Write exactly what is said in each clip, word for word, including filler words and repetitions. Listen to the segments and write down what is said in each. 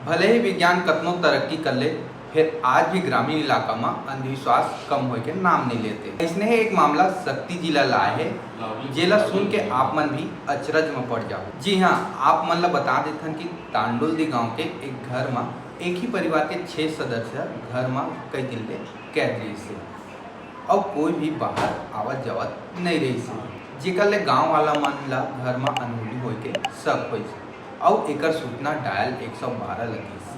भले ही विज्ञान कतनो तरक्की कर ले, फेर आज भी ग्रामीण इलाका म अंधविश्वास कम होए के नाम नइ लेते। अइसने ही एक मामला सक्ती जिला ले आए हे, जेला सुन के आप मन भी अचरज म पड़ जाओ। जी हाँ, आप मन ला बता देथन कि तांडुलदी गांव के एक घर म एक ही परिवार के छह सदस्य घर म कई दिन ले कैद रहिस हे। अउ कोई भी बाहर आवत जावत नइ रहिस हे, जेकर ले गांव वाला मन ला घर म अनहोनी होए के शक होइस, अउ एकर सूचना डायल एक सौ बारह लगिस।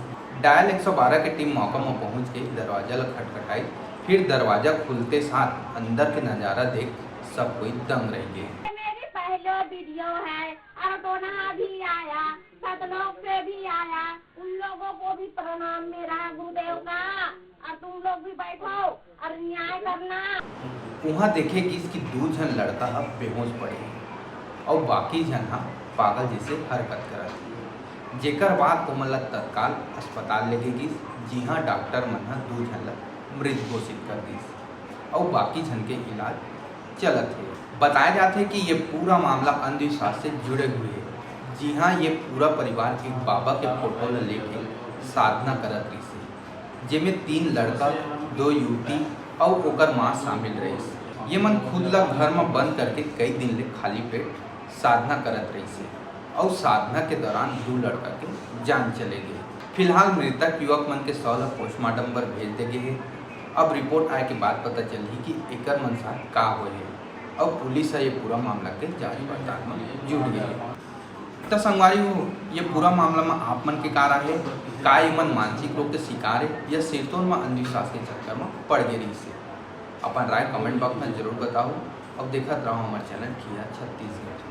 डायल एक सौ बारह के टीम मौका म पहुंच के दरवाजा ला खटखटाई, फिर दरवाजा खुलते साथ अंदर के नजारा देख सब कोई दंग रह गे। मेरी पहला वीडियो है और दोनहा भी आया, सतलोक से भी आया, उन लोगों को भी प्रणाम मेरा गुरुदेव का। और तुम लोग भी बैठो और न्याय करना। उहाँ देखे गिस कि दू झन लड़का ह बेहोश पड़े हे अउ बाकी झन ह पागल जैसे हरकत करत हे, जेकर बाद ओमन ला तत्काल अस्पताल लेगे गिस, जिहाँ डॉक्टर मन ह दू झन ला मृत घोषित कर दिस अउ बाकी झन के इलाज चलत हे। बताया जात हे कि ये पूरा मामला अंधविश्वास से जुड़े हुए हे, जिहाँ ये पूरा परिवार एक बाबा के फोटो ला लेके साधना करत रहिस हे, जेमे तीन लड़का, दो युवती अउ ओकर माँ शामिल रहिस। ये मन खुद ला घर म बंद करके कई दिन ले खाली पेट साधना करत रहिस हे अउ साधना के दौरान दू लड़का के जान चले गे। फिलहाल मृतक युवक मन के शव ला पोस्टमार्टम बर भेज दे गे हे। अब रिपोर्ट आए के बाद पता चलही कि एकर मन साथ का होए हे अउ पुलिस ह ये पूरा मामला के जांच पड़ताल म जुट गे हे। त संगवारी हो, ये पूरा मामला म आप मन के का राय हे? का ये मन मानसिक रोग के शिकार हे या सिरतोन म अंधविश्वास के चक्कर म पड़ गे रहिस हे? अपन राय कमेंट बॉक्स म जरूर बताओ। अब देखत रहो हमर चैनल खिया छत्तीसगढ़।